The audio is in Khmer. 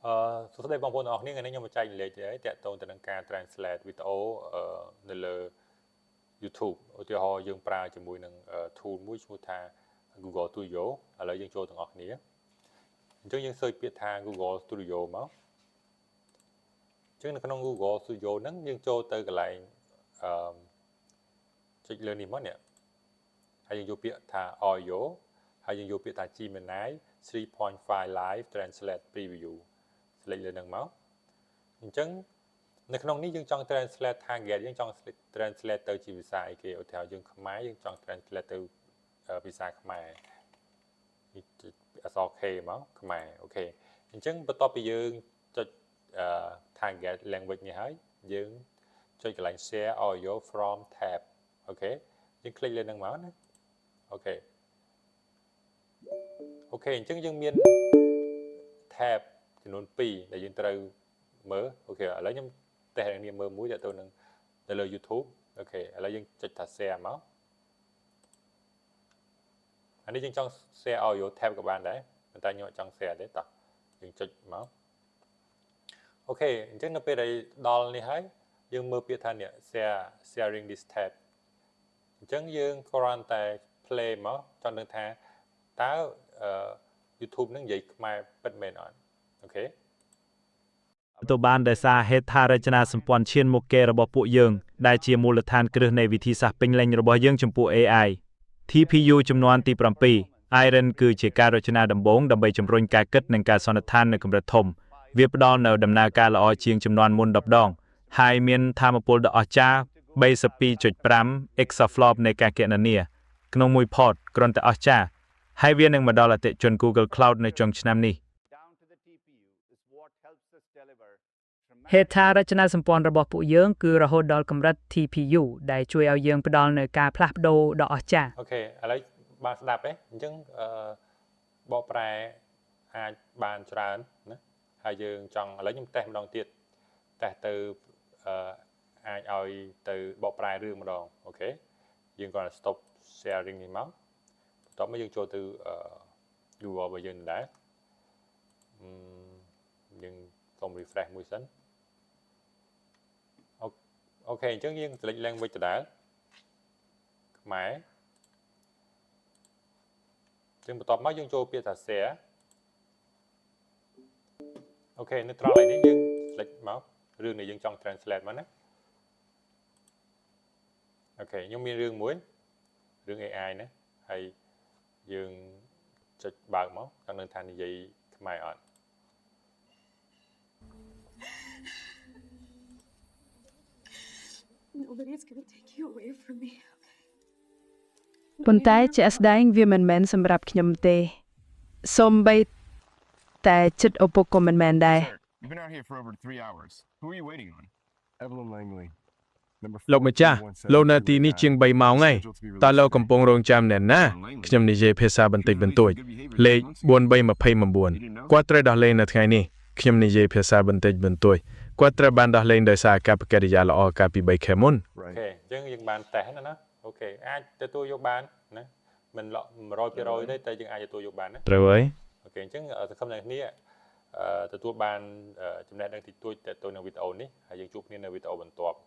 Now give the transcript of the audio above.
សួស្តីបងប្អូនទាំងអស់គ្នាថ្ងៃនេះខ្ញុំមកចែករំលែកទៅទាក់ទងទៅនឹងការ translate វីដេអូនៅលើ YouTube ឧទាហរណ៍យើងប្រើជាមួយនឹង tool មួយឈ្មោះថា Google Studio ឥឡូវយើងចូលទាំងអស់គ្នាអញ្ចឹងយើង search ពាក្យថា Google Studio មកអញ្ចឹងនៅក្នុង Google Studio ហ្នឹងយើងចូលទៅកន្លែងអឺចុចលើនេះមកនេះហើយយើងយកពាក្យថា audio ហើយយើងយកពាក្យថា Gemini 3.5 Live Translate Preview select លើនឹងមកអញ្ចឹងនៅក្នុងនេះយើងចង់ translate target យើងចង់ translate ទៅជាភាសាអីគេឧទាហរណ៍យើងខ្មែរយើងចង់ translate ទៅភាសាខ្មែរអក្សរ K មកខ្មែរ OK អញ្ចឹងបន្ទាប់ពីយើងចុច target language នេះហើយយើងចុចកន្លែង share audio from tab OK យើង click លើនឹងមកណា OK អញ្ចឹងយើងមាន tab ចំនួន2ដែលយើងត្រូវមើល OK ឥឡូវខ្ញុំតេស្តឲ្យអ្នកមើលមួយទៅនឹងទៅលើ YouTube OK ឥឡូវយើងចុចថា share មកអានេះយើងចង់ share audio tab ក៏បានដែរប៉ុន្តែខ្ញុំអត់ចង់ share ទេតោះយើងចុចមក OK អញ្ចឹងនៅពេលដែលដល់នេះហើយយើងមើលពាក្យថានេះ share sharing this tab អញ្ចឹងយើងគ្រាន់តែ play មកចង់ដឹងថាតើ YouTube នឹងនិយាយខ្មែរពិតមែនអត់ OK ទៅបានដោយសារហេដ្ឋារចនាសម្ព័ន្ធឈានមុខគេរបស់ពួកយើងដែលជាមូលដ្ឋានគ្រឹះនៃវិធីសាស្ត្រពេញលេញរបស់យើងចំពោះ AI TPU ជំនាន់ទី7 Iron គឺជាការរចនាដំបូងដើម្បីជំរុញការគិតនិងការសន្និដ្ឋាននៅកម្រិតធំវាផ្ដល់នូវដំណើរការល្អជាងជំនាន់មុន10ដងហើយមានថាមពលដ៏អស្ចារ្យ32.5 exaflop នៃការគណនាក្នុងមួយ pod គ្រាន់តែអស្ចារ្យហើយវានឹងមកដល់អតិថិជន Google Cloud នៅចុងឆ្នាំនេះ Down to the TPU is what helps us deliver ហេដ្ឋារចនាសម្ព័ន្ធរបស់ពួកយើងគឺរហូតដល់កម្រិត TPU ដែលជួយឲ្យយើងផ្ដល់នូវការផ្លាស់ប្ដូរដ៏អស្ចារ្យ OK ឥឡូវបានស្ដាប់ទេអញ្ចឹងអឺបកប្រែអាចបានច្រើនណាហើយយើងចង់ឥឡូវខ្ញុំតេស្តម្ដងទៀតតេស្តទៅអឺអាចឲ្យទៅបកប្រែរឿងម្ដង OK យើងគ្រាន់តែ stop sharing នេះមកបន្ទាប់មកយើងចូលទៅអឺ Google របស់យើងដដែលអឺយើងសូម refresh មួយសិន OK អញ្ចឹងយើង select language ដដែលខ្មែរអញ្ចឹងបន្ទាប់មកយើងចូលពាក្យថា share OK នៅត្រង់កន្លែងនេះយើង select មករឿងដែលយើងចង់ translate មកណា OK ខ្ញុំមានរឿងមួយរឿង AI ណាហើយយើងចុចបើកមកចង់ដឹងថានិយាយខ្មែរអត់ Nobody's gonna take you away from me. ប៉ុន្តែជាក់ស្ដែងវាមិនមែនសម្រាប់ខ្ញុំទេសូម្បីតែចិត្តឪពុកក៏មិនមែនដែរ Sir, you've been out here for over 3 hours. Who are you waiting on? Evelyn Langley. Number លោកម្ចាស់លោកនៅទីនេះជាង3ម៉ោងហើយតើលោកកំពុងរងចាំអ្នកណាខ្ញុំនិយាយភាសាបន្តិចបន្តួចលេខ4329គាត់ត្រូវដោះលែងនៅថ្ងៃនេះខ្ញុំនិយាយភាសាបន្តិចបន្តួចគាត់ត្រូវបានដោះលែងដោយសារអាកប្បកិរិយាល្អកាលពី3ខែមុន Right. OK អញ្ចឹងយើងបានតេស្តណាណា OK អាចទទួលយកបានណាមិនលក់100%ទេតែយើងអាចទទួលយកបានណា ត្រូវហើយ OK អញ្ចឹងសង្ឃឹមថាអ្នកគ្នាទទួលបានចំណេះដឹងតិចតួចទៅនឹងវីដេអូនេះហើយយើងជួបគ្នានៅវីដេអូបន្ទាប់។